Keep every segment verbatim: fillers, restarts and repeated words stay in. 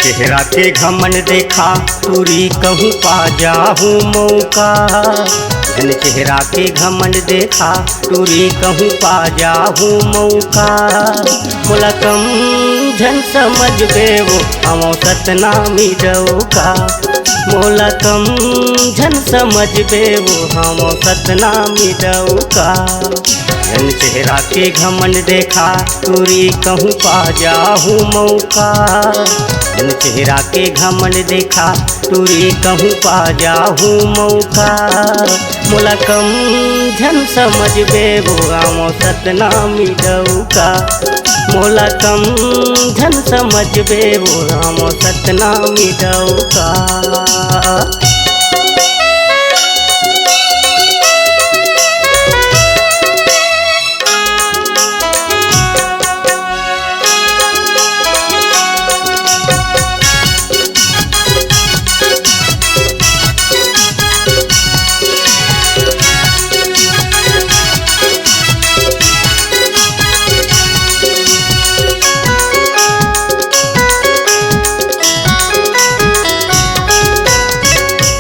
चेहरा के घमंड देखा, टूरी कहूँ पा जाहूँ मौका। झन चेहरा के घमंड देखा, टूरी कहूँ पा जाहूँ मौका। मोला कम झन समझबे वो, हमो सतनामी डौका। मोला कम झन समझबे वो, हमो सतनामी डौका। झन चेहरा के घमंड देखा, टूरी कहूँ पा जाहूँ मौका। झन चेहरा के घमंड देखा, टूरी कहूँ पा जाहूँ मौका। मोला कम झन समझबे वो, हमो सतनामी डौका। मोला कम झन समझबे वो, हमो सतनामी डौका।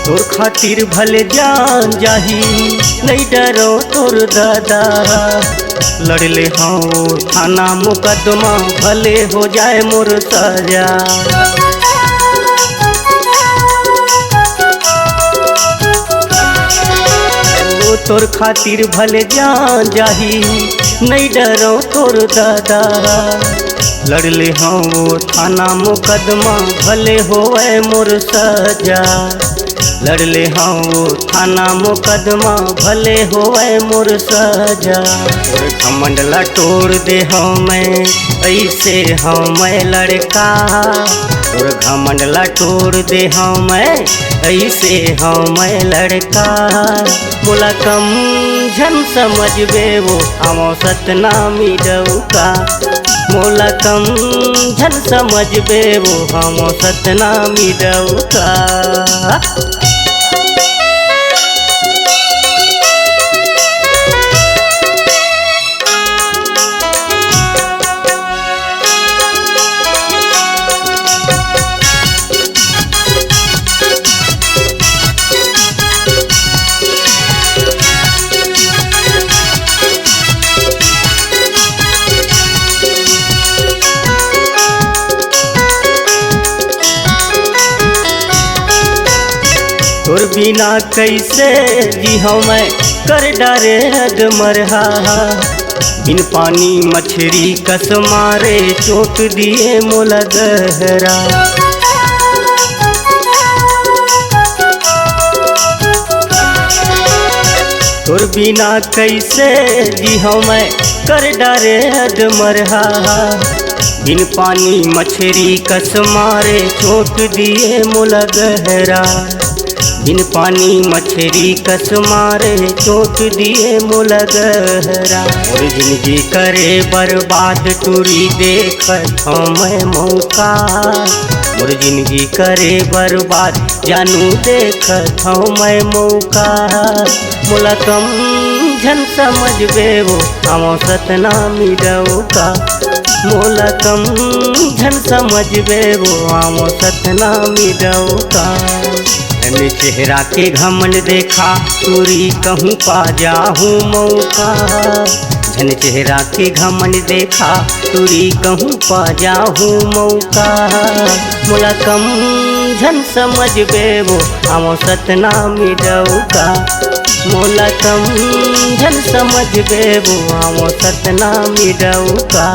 तोर खातिर भले जान जाही, नइ डरो तोर दादा। लड़ ले हव थाना मुकदमा, भले हो जाए मोर सजा। ओ तोर खातिर भले जान जाही, नइ डरो तोर दादा। लड़ ले हव थाना मुकदमा, भले होवय मोर सजा। लड़ ले हव थाना मुकदमा, भले होवय मोर सजा। तोर घमंड ला टोर दे हव मैं, अइसे हव मैं लड़का। तोर घमंड ला टोर दे हव मैं, अइसे हव मैं लड़का। मोला कम झन समझबे वो, हमो सतनामी डौका। मोला कम झन समझबे वो, हमो सतनामी डौका। तोर बिना कइसे जीहूँ मैं, कर डारे अधमरहा। बिन पानी मछरी कस मारे, चोट दिए मोला गहरा। तोर बिना कइसे जीहूँ मैं, कर डारे अधमरहा। बिन पानी मछरी कस मारे, चोट दिए मोला गहरा। बिन पानी मछरी कस मारे, चोट दिए मोला गहरा। मोर जिनगी करे बर्बाद, टूरी देखत हँव मैं मौका। मोर जिनगी करे बर्बाद, जानू देखत हँव मैं मौका। मोला कम झन समझबे वो, हमो सतनामी डौका। मोला कम झन समझबे वो, हमो सतनामी डौका। झन चेहरा के घमंड देखा, टूरी कहूँ पा जाहूँ मौका। झन चेहरा के घमंड देखा, टूरी कहूँ पा जाहूँ मौका। मोला कम झन समझबे वो, हमो सतनामी डौका। मोला कम झन समझबे वो, हमो सतनामी डौका।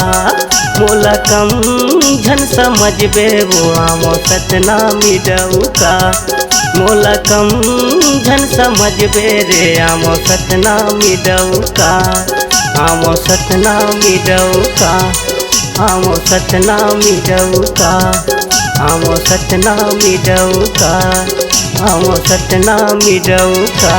मोला कम झन समझबे वो, हमो सतनामी डौका। मोला कम झन समझबे रे, हमो सतनामी डौका। हमो सतनामी डौका। हमो सतनामी डौका। हमो सतनामी डौका। हमो सतनामी डौका।